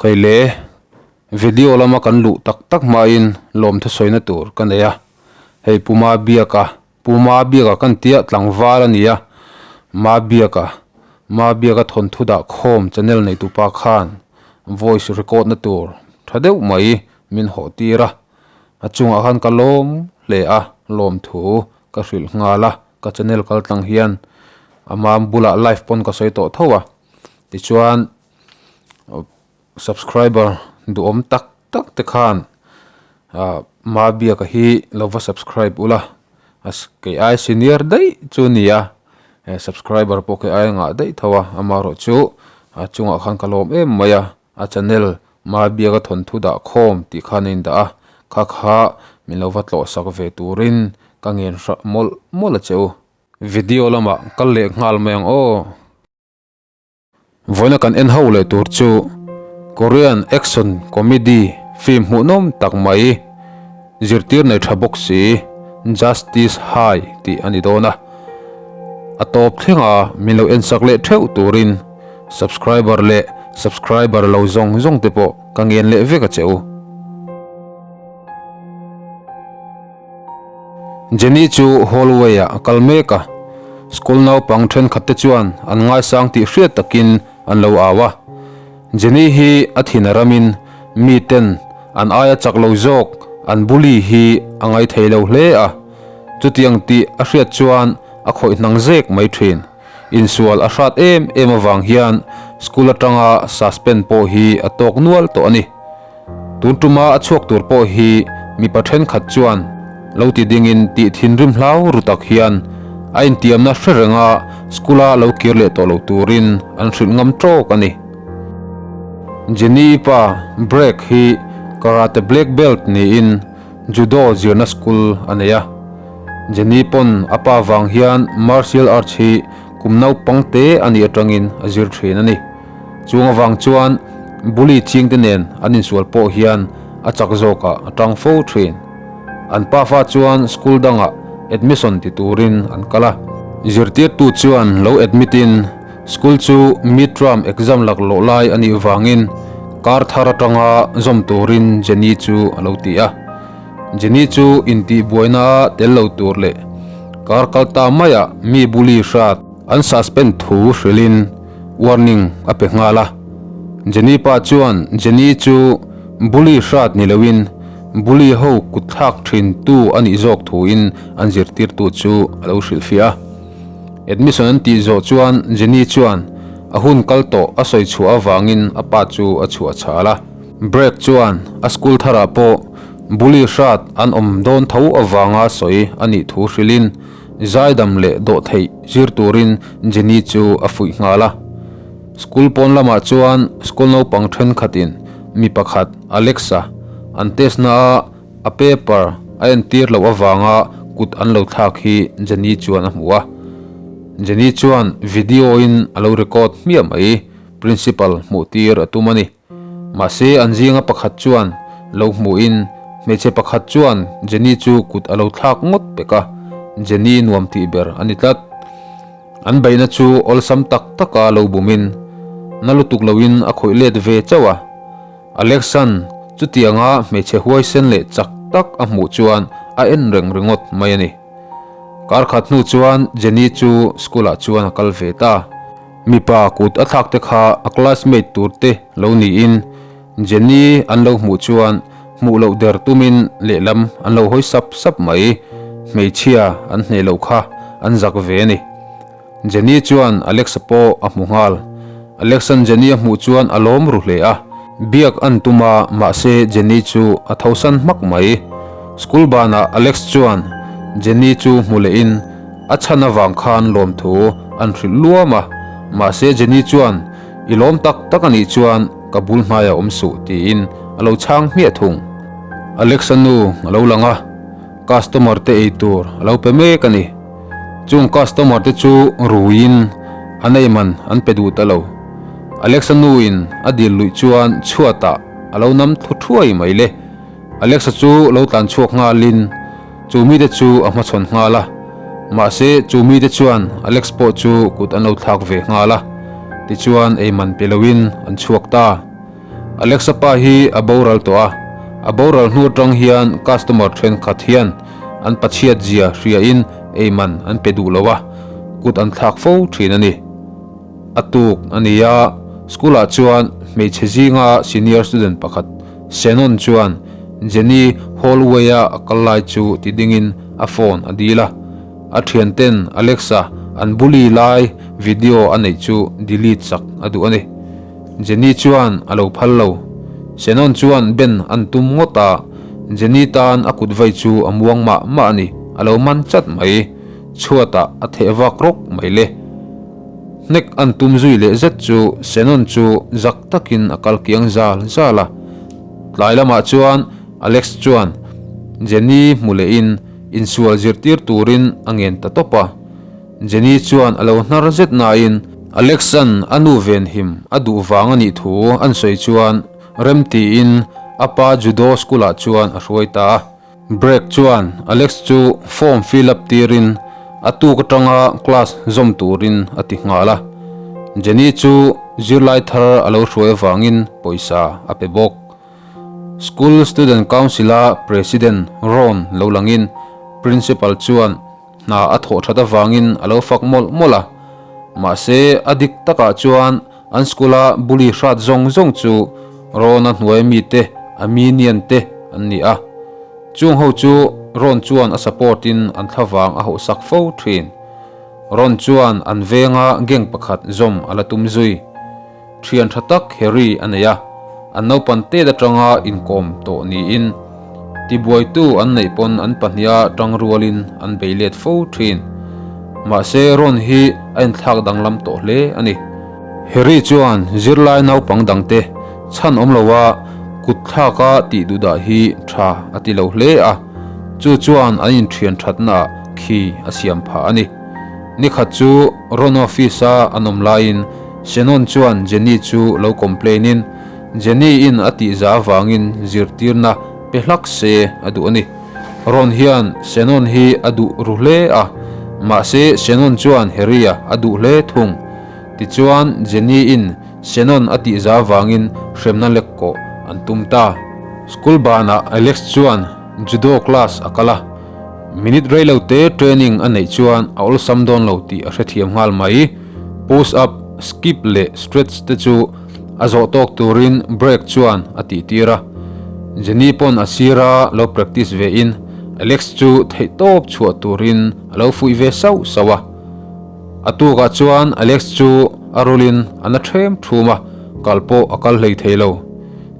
Kei le video lama kan luh tak tak hmain lawmthu sawina tur ka nei a, hei Pu Mabiaka, Pu Mabiaka kan tia tlangval a ni a, Mabiaka, Mabiaka thawnthu dah khawm channel neitupa khan voice record na tur tha deuh mai min hawh tir a, a chungah khan ka lawm hle a, lawmthu ka hrilh nghal a, ka channel kal tlang hian ama bulah live pawn ka sawi tawh tho a, tichuan subscriber duhawm tak tak te khan ah Mabiaka hi lo va subscribe ula a kei ai senior daih chu a ni a eh subscriber pawh kei ai ngah daih tho a amaherawh chu a chungah khan ka lawm em mai a a channel Mabiaka thawnthu dah khawm tih khan a indah a kha kha min lo va tlawh sak ve turin ka ngen hrah mawlh mawlh a che u. Video lamah kal leh nghal mai ang aw. Vawiina kan en ho leh tur chu Korean action comedy film hmuhnawm tak mai zirtir nei tha bawk si Justice High tih a ni dawn a. A tawp thlenga min lo en sak leh theuh turin subscriber leh subscriber lo zawng zawng te pawh ka ngen leh vek a che u. Jenny chu hallway ah a kal mek a, school naupang thenkhat te chuan an ngaisang tih hriat takin an lo au a. Jenny hi a thin a ramin mi ten an aia chak lo zawk an bully hi a ngai thei lo hle a, chutiang tih a hriat chuan a khawih hnang zek mai thin. Insual a hrat em em avang hian school atanga suspend pawh hi a tawk nual tawh a ni. Tun tuma a chhuak tur pawh hi mipa thenkhat chuan lo ti dingin tih thinrim hlau ru tak hian a intiamna hre renga school-a lo kir leh tawh lo turin an hrilh ngam tawk a ni. Jenny pa Break hi karate black belt niin judo zirna school a nei a. Jenny pawn a pa vang hian martial arts hi kum naupang te a nih atangin a zir thin a ni. Chung avang chuan Bully chingte nen an insual pawh hian a chak zawkah a tang fo thin. An pafa chuan school dangah admission ti turin an kal a. Zirtirtu chuan lo admit in school chu mid-term exam laklawh lai a nih vangin kar thar atanga zawm turin Jenny chu a lo ti a. Jenny chu intihbuaina a tel lo tur leh kar kal ta maiah mi Bully hrat an suspend thu hrilhin warning a pe nghal a. Jenny pa chuan Jenny chu bully hrat ni loin bully ho kut thlak thin tu a nih zawk thuin an zirtirtu chu a lo hrilhfiah a. Admission an tih zawh chuan Jenny chuan a hun kal tawh a sawi chhuah avangin a pa chu a chhuah chhal a. Break chuan a school tharah pawh bully hrat an awm dawn tho avanga sawi a nih thu hrilhin Zaidam leh dawhtheih zir turin Jenny chu a fuih nghal a. School pawn lamah chuan school naupang thenkhatin mi pakhat Alexa an test na a a paper a entir loh avanga kut an lo thlak hi Jenny chuan a hmu a. Jenny chuan video in a lo record hmiah mai, principal hmuh tir a tum a ni. Mahse an zinga pakhat chuan lo hmuhin hmeichhe pakhat chuan Jenny chu kut a lo thlak ngawt pek a, Jenny nuam tih ber a ni tlat. An beihna chu awlsam tak taka lo bumin na lutuk loin a khawih let ve chauh a. Alexan chutianga hmeichhe huaisen leh chak tak a hmuh chuan a en reng ringawt mai a ni. Kar khat hnu chuan Jenny chu school ah chuan a kal ve ta. Mipa kut a thlak te kha a classmate tur te lo niin Jenny an lo hmuh chuan hmuh loh der tumin lehlam an lo hawi sap sap mai. Hmeichhia an hneh loh kha an zak ve a ni. Jenny chuan Alex-a pawh a hmu nghal. Alex-a'n Jenny a hmuh chuan a lawm ru hle a. Biak an tum a, mahse Jenny chu a thosan hmak mai. School banah Alex chuan Jenny chu hmu lehin A chhan avang khan lawmthu an hrilh luam a, mahse Jenny chuan, I lawm tak tak a nih chuan ka bul hnaiah awm suh tiin a lo chhang hmiah thung. Alexa nu a lo lang a, customer te ei tur a lo pe mek a ni. Chung customer te chu ruiin an ei man an pe duh ta lo. Alexa nu in a dil luih chuan chhuatah a lo nam thu thuai mai le. Alexa chu lo tlan chhuak nghalin chu mite chu a hmachhawn nghal a, mahse chu mite chuan Alex pawh chu kut an lo thlak ve nghal a, tichuan ei man pe loin an chhuak ta. Alexa pa hi a boral tawh a, a boral hnu atang hian customer thenkhat hian an pachhiat zia hriain ei man an pe duh lo a, kut an thlak fo thin a ni. A tuk a ni a, school ah chuan hmeichhe zinga senior student pakhat Shannon chuan Jenny hallway a a kal lai chu ti dingin a phone a dil a, a thianten Alexa an bully lai video a neih chu delete sak a duh a ni. Jenny chuan a lo phal lo. Shannon chuan Ben an tum ngawt a, Jenny tan a kut vai chu a muang mah mah a ni, a lo man chat mai. Chhuatah a theh vak rawk mai le. Hnek an tum zui leh zet chu Shannon chu zak takin a kal kiang zal zal a. Tlai lamah chuan Alex chuan Jenny hmu lehin insual zirtir turin a ngen ta tawp a. Jenny chuan a lo hnar zet nain Alex-a'n a nu venhim a duh vang a nih thu an sawi chuan rem tiin a pa judo school-ah chuan a hruai ta a. Break chuan Alex chu form fill up tirin a tuk atanga class zawm turin a ti nghal a. Jenny chu zirlai thar a lo hruai avangin pawisa a pe bawk. School Student Council-a President Ron lo langin Principal chuan hna a thawh that avangin a lo fak mawlh mawlh a. Mahse, a dik takah chuan an school-a bully hrat zawng zawng chu Ron-a hnuai mite, Armenian te an ni a. Chung ho chu Ron chuan a support-in an thlavang a hauhsak fo thin. Ron chuan an venga gang pakhat zawm a la tum zui. Thian tha tak Harry a nei a, an naupan tet atanga inkawm tawh niin tibuaitu an neih pawn an pahniha tang rualin an bei let fo thin. Mahse Ron hi a inthlak danglam tawh hle a ni. Harry chuan zirlai naupang dangte chhan awm loa kut thlaka tih duhdah hi tha a ti lo hle a, chu chuan an inthian thatnaah khi a siam phah a ni. Nikhat chu Ron office-a an awm laiin Shannon chuan Jenny chu lo complain in Jenny in a tih za avangin zirtirna pe hlak se a duh a ni. Ron hian Shannon hi a duh ru hle a, mahse Shannon chuan Harry-a a duh hle thung. Tichuan Jenny in Shannon a tih za avangin hremna lek kawh an tum ta. School banah Alex chuan Judo class a kal a, minute reilote training a neih chuan a awlsam dawn lo tih a hrethiam nghal mai. Push up, skip leh stretch te chu a zawh tawk turin break chuan a tih tir a. Jenny pawn a sira lo practice ve in Alex chu theihtawp chhuah turin a lo fuih ve sauh sauh a. A tukah chuan Alex chu a rulin a na ṭhem ṭhum a, kal pawh a kal hlei thei lo.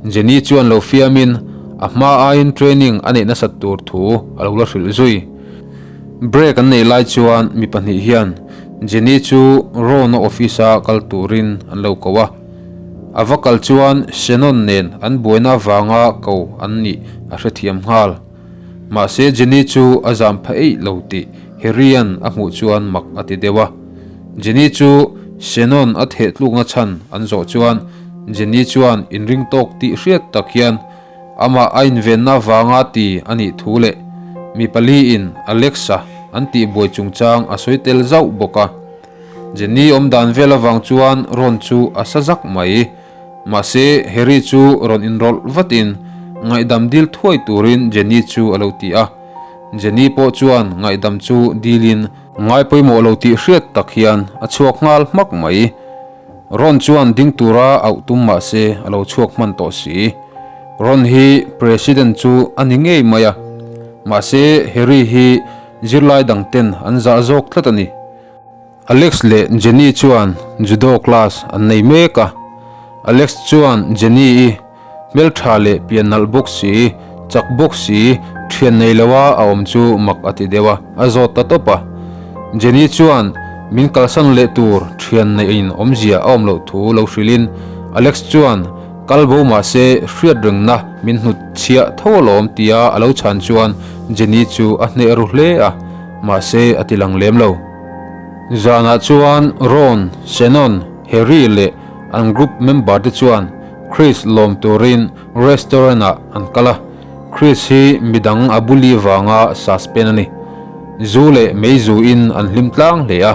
Jenny chuan lo fiamin a hma aiin training a neih nasat tur thu a lo la hrilh zui. Break an neih lai chuan mi pahnih hian Jenny chu Ron-a office-a kal turin an lo ko a. A va kal chuan Shannon nen an buaina avanga ko an nih a hrethiam nghal. Mahse Jenny chu a zam pha eih lo tih Harry-a'n a hmuh chuan mak a ti deuh a. Jenny chu Shannon a theh tlukna chhan an zawh chuan Jenny chuan inring tawk tih hriat tak hian Amah a invenna vanga ti a nih thu leh mi paliin Alexa an tihbuai chungchang a sawi tel zauh bawk a. Jenny awm dan vel avang chuan Ron chu a sa zak mai. Mahse, Harry chu rawn inrawlh vatin ngaihdam dil thuai turin Jenny chu a lo ti a. Jenny pawh chuan ngaihdam chu dilin ngai pawimawh lo tih hriat tak hian a chhuak nghal hmak mai. Ron chuan ding tura auh tum mah se a lo chhuak hman tawh si. Ron hi President chu a ni ngei mai a, mahse Harry hi zirlai dang ten an zah zawk tlat a ni. Alex leh Jenny chuan judo class an nei mek a, Alex chuan Jenny i hmeltha leh pian nalh bawk si, chak bawk si, thian nei loa a awm chu mak a ti deuh a, a zawt ta tawp a. Jenny chuan min kalsan leh tur thian neihin awmzia a awm loh thu lo hrilhin Alex chuan kal bo mah se hriat rengna min hnut chhiah tho alawm tia a lo chhan chuan Jenny chu a hneh ru hle a, mahse a ti lang lem lo. Zanah chuan Ron, Shannon, Harry leh an group member te chuan Chris lawm turin restaurant ah an kal a, Chris hi midang a bully vanga suspend a ni. Zu leh meizu in an hlim tlang hle a,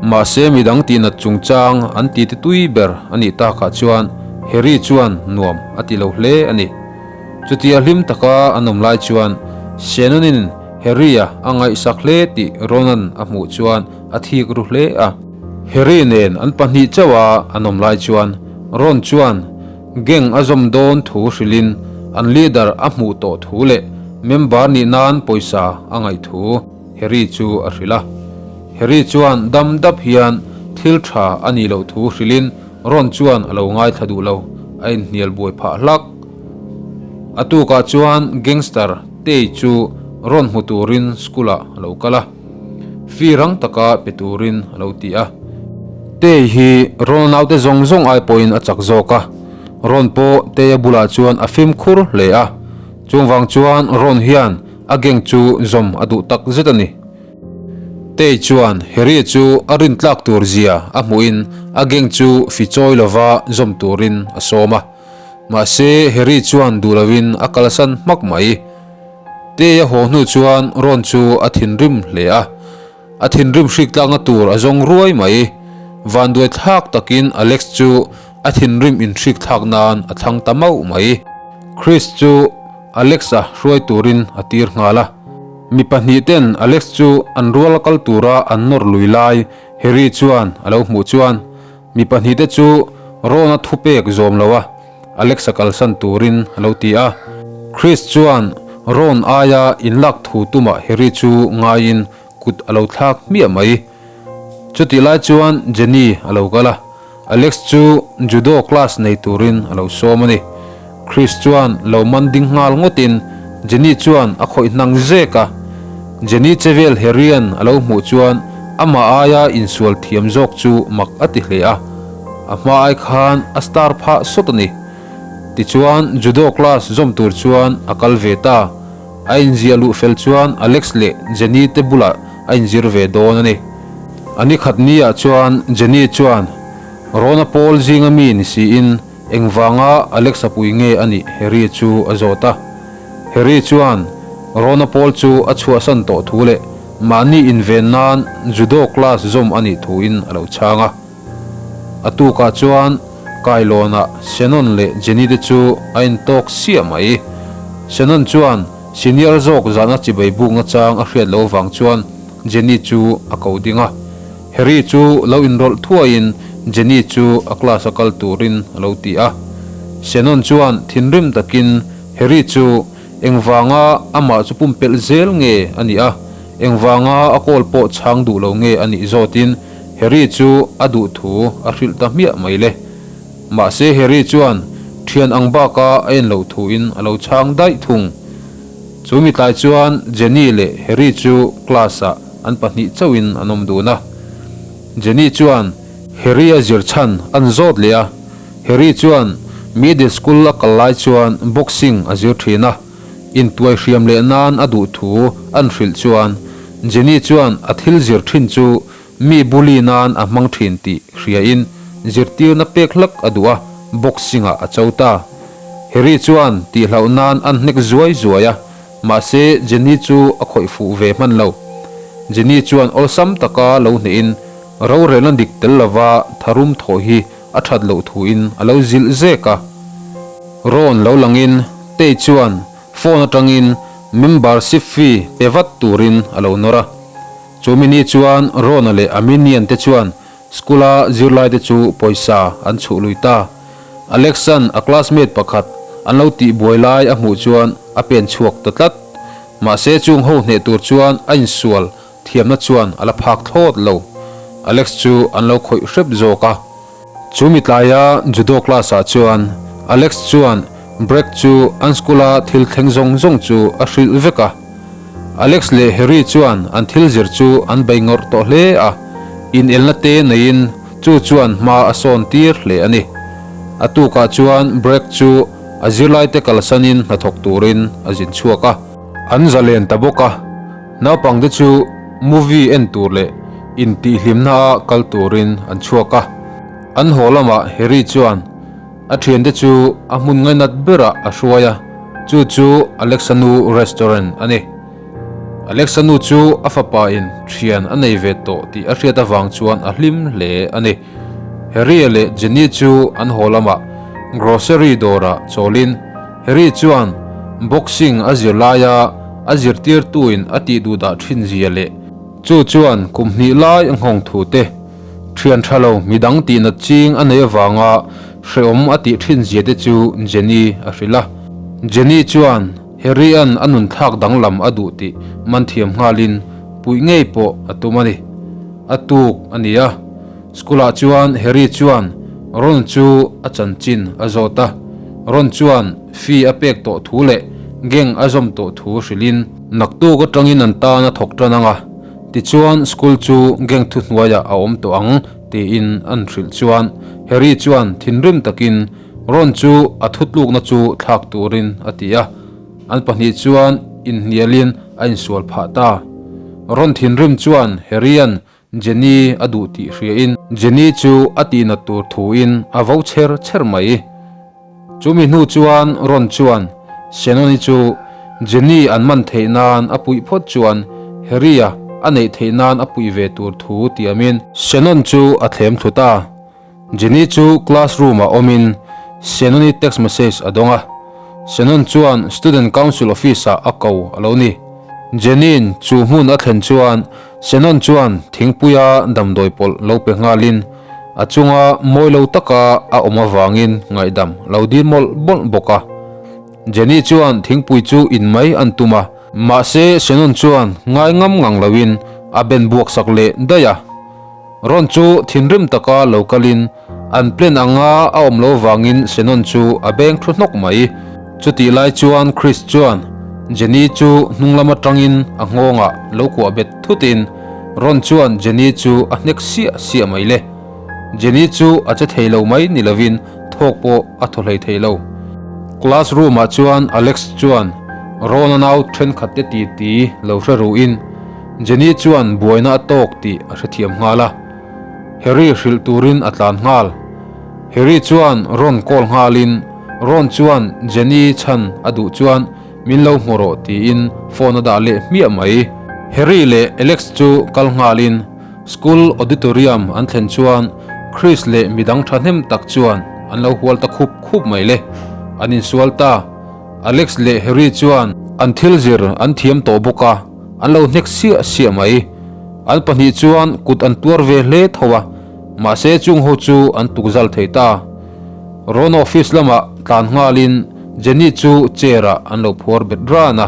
mahse midang tihnat chungchang an ti ti tui ber a nih takah chuan Harry chuan nuam a ti lo hle a ni. Chutia hlim taka an awm lai chuan Shannon-in Harry-a a ngaihsak hle tih Ronan a hmuh chuan a thik ru hle a. Harry nen an pahnih chauha an awm lai chuan Ron chuan gang a zawm dawn thu hrilhin an leader a hmuh tawh thu leh member nih nan pawisa a ngaih thu Harry chu a hrilh a. Harry chuan dam dap hian thil tha a nih loh thu hrilhin Ron chuan a lo ngaithla duh lo, a inhnial buai phah hlak. A tukah chuan gangster Tei chu Ron hmu turin school ah a lo kal a, fee rang taka pe turin a lo ti a. Tei hi Ron naute zawng zawng ai pawhin a chak zawk a, Ron pawh Tei-a bulah chuan a fimkhur hle a, chungvang chuan Ron hian a gang chu zawm a duh tak zet a ni. Tei chuan Harry chu a rintlak tur zia a hmuhin a gang chu fi chawi lova zawm turin a sawm a. Mahse Harry chuan duh lovin a kalsan hmak mai. Tei a haw hnu chuan Ron chu a thinrim hle a. A thinrim hrik tlakna tur a zawng ruai mai. Vanduai thlak takin Alex chu a thinrim inhrik thlak nan a thlang ta mauh mai. Chris chu Alex-a hruai turin a tir nghal a. Mi pahnih ten Alex chu an rual a kal tura an nawr lui lai Harry chuan a lo hmuh chuan mi pahnih te chu Ron-a thupek zawm lo a Alex-a kalsan turin a lo ti a. Chris chuan Ron aia inlak thu tumah Harry chu ngaiin kut a lo thlak hmiah mai. Chutih lai chuan Jenny a lo kal a. Alex chu judo class nei turin a lo sawm a ni. Chris chuan lo man ding nghal ngawtin Jenny chuan a khawih hnang zek a. Jenny chevel Harry-a'n a lo hmuh chuan amah aia insual thiam zawk chu mak a ti hle a. A hma ai khan a star phah sawt a ni. Tichuan judo class zawm tur chuan a kal ve ta. A inziah luh fel chuan Alex leh Jenny te bulah a inzir ve dawn a ni. A ni khat ni ah chuan Jenny chuan Rona pawl zinga mi ni siin engvanga Alexa pui nge a nih Harry chu a zawt a. Harry chuan Rona pawl chu a chhuahsan tawh thu leh mahni inven nan judo class zawm a nih thuin a lo chhang a. A tukah chuan kailawnah Shannon leh Jenny te chu a intawk siah mai. Shannon chuan senior zawk zahna chibai bukna chang a hriat loh vang chuan Jenny chu a ko ding a. Harry chu lo inrawlh thuaiin Jenny chu a class a kal turin a lo ti a. Shannon chuan thinrim takin Harry chu engvanga amah chu pumpelh zel nge a nih a, engvanga a call pawh chhang duh lo nge a nih zawtin Harry chu a duh thu a hrilh ta hmiah mai le. Mahse Harry chuan thian ang baka a en loh thuin a lo chhang daih thung. Chu mitlai chuan Jenny leh Harry chu class ah an pahnih chauhin an awm dun a. Jenny chuan Harry a zir chhan an zawt leh a, Harry chuan middle school a kal lai chuan boxing a zir thin a, intuai hriam leh nan a duh thu an hrilh chuan Jenny chuan a thil zir thin chu mi bully nan a hmang thin tih hriain zirtirna pek hlak a duh a, boxing ah a cho ta. Harry chuan tihhlauh nan an hnek zuai zuai a, mahse Jenny chu a khawih fuh ve hman lo. Jenny chuan awlsam taka lo hnehin rorelna dik tel lova tharum thawh hi a that loh thuin a lo zilh zek a. Ron lo langin Tay chuan phone atangin membership fee pe vat turin a lo nawr a. Chu mi ni chuan Rona leh a minion te chuan school-a zirlaite chu pawisa an chhuh lui ta. Alex-a'n a classmate pakhat an lo tih buai lai a hmuh chuan a pen chhuak ta tlat. Mahse chung ho hneh tur chuan a insual thiamna chuan a la phak thlawt lo. Alex chu an lo khawih hrep zawk a. Chu mi tlaia judo class-ah chuan Alex chuan Brad chu an school-a thil thleng zawng zawng chu a hrilh vek a. Alex leh Harry chuan an thil zir chu an bei ngawrh tawh hle a, inelna te neiin chu chuan hma a sawn tir hle a ni. A tukah chuan Brad chu a zirlaite kalsanin hnathawk turin a zin chhuak a. An zalen ta bawk a, naupangte chu movie en tur leh intihhlimna a kal turin an chhuak a. An haw lamah Harry chuan A thiante chu a hmun ngainat berah a hruai a, chu chu Alexa nu restaurant a ni. Alexa nu chu a fapa in thian a nei ve tawh tih a hriat avang chuan a hlim hle a ni. Harry-a leh Jenny chu an haw lamah. Grocery dawrah chawlin Harry chuan boxing a zir laia a zirtirtuin a tih duhdah thin zia leh chu chuan kum hnih lai a nghawng thu te, thian tha lo midang tihnat ching a nei avanga hrehawm a tih thin zia te chu Jenny a hrilh a. Jenny chuan Harry-a'n a nunthlak danglam a duh tih man thiam nghalin puih ngei pawh a tum a ni. A tuk a ni a. School-ah chuan Harry chuan Ron chu a chanchin a zawt a. Ron chuan fee a pek tawh thu leh gang a zawm tawh thu hrilhin naktuk atangin an tan a thawk tan ang a, tichuan school chu gang thuhnuaiah a awm tawh ang tiin an hrilh chuan Harry chuan thinrim takin Ron chu a thutlukna chu thlak turin a ti a. An pahnih chuan inhnialin a insual phah ta. Ron thinrim chuan Harry-a'n Jenny a duh tih hriain Jenny chu a tihnat tur thuin a vo chher chher mai. Chumi hnu chuan Ron chuan Shannon-i chu Jenny an man theih nan a puih phawt chuan Harry-a a neih theih nan a puih ve tur thu tiamin Shannon chu a thlem thlu ta. Jenny chu classroom ah awmin Shannon-i text message a dawng a, Shannon chuan Student Council office ah a ko a lo ni. Jenny-in chu hmun a thlen chuan Shannon chuan thingpuia damdawi pawlh lo pe nghalin a chunga mawi lo taka a awm avangin ngaihdam lo dil mawlh mawlh bawk a. Jenny chuan thingpui chu in mai an tum a, mahse Shannon chuan ngai ngam ngang loin a ben buak sak leh daih a. Ron chu thinrim taka lo kalin an plan anga a awm lo vangin Shannon chu a beng thu hnawk mai. Chutih lai chuan Chris chuan Jenny chu hnung lam atangin a nghawngah lo kuah bet thutin Ron chuan Jenny chu a hnek siah siah mai le. Jenny chu a che thei lo mai ni lovin thawk pawh a thaw hlei thei lo. Class room ah chuan Alex chuan Ron a nau thenkhat te titi lo hre ruhin Jenny chuan buaina a tawk tih a hrethiam nghal a, Harry hrilh turin a tlan nghal. Harry chuan Ron call nghalin Ron chuan Jenny chhan a duh chuan min lo hmu rawh tiin phone a dah leh hmiah mai. Harry leh Alex chu kal nghalin school auditorium an thlen chuan Chris leh midang thahnem tak chuan an lo hual ta khup khup mai le. An insual ta. Alex leh Harry chuan an thil zir an thiam tawh bawk a. An lo hnek siah siah mai. An pahnih chuan kut an tuar ve hle tho a, mahse chung ho chu an tukzal thei ta. Ron office lamah tlan nghalin Jenny chu chair ah an lo phuar bet ran a.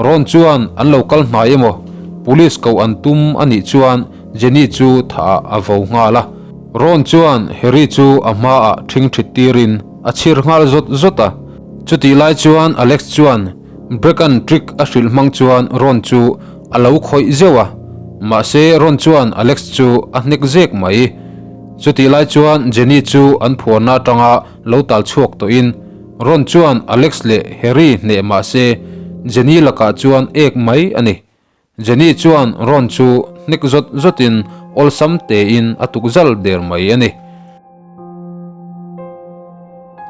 Ron chuan an lo kal hnai emaw police koh an tum a nih chuan Jenny chu thah ah a vo nghal a. Ron chuan Harry chu a hmaah ṭhing ṭhit tirin a chhir nghal zawt zawt a. Chutih lai chuan Alex chuan Break-a'n trick a hrilh hmang chuan Ron chu a lo khawih zeuh a, mahse Ron chuan Alex chu a hnek zek mai. Chutih lai chuan Jenny chu an phuarna atanga lo tal chhuak tawhin Ron chuan Alex leh Harry hneh mahse Jenny lakah chuan ek mai a ni. Jenny chuan Ron chu hnek zawt zawtin awlsam tein a tuk zal der mai a ni.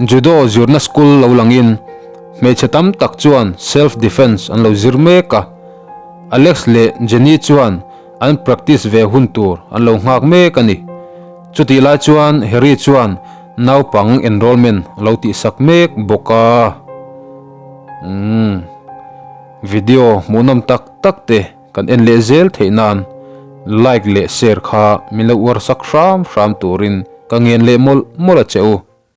Judo zirna school lo langin hmeichhe tam tak chuan self defense an lo zir mek a. Alex leh Jenny chuan an practice ve hun tur an lo nghak mek a ni. Chutih lai chuan Harry chuan naupang enrollment a lo tihsak mek bawk a. Umm. Video hmuhnawm tak tak te kan en leh zel theih nan like leh share kha min lo uar sak hram hram turin ka ngen leh mawlh mawlh a che u.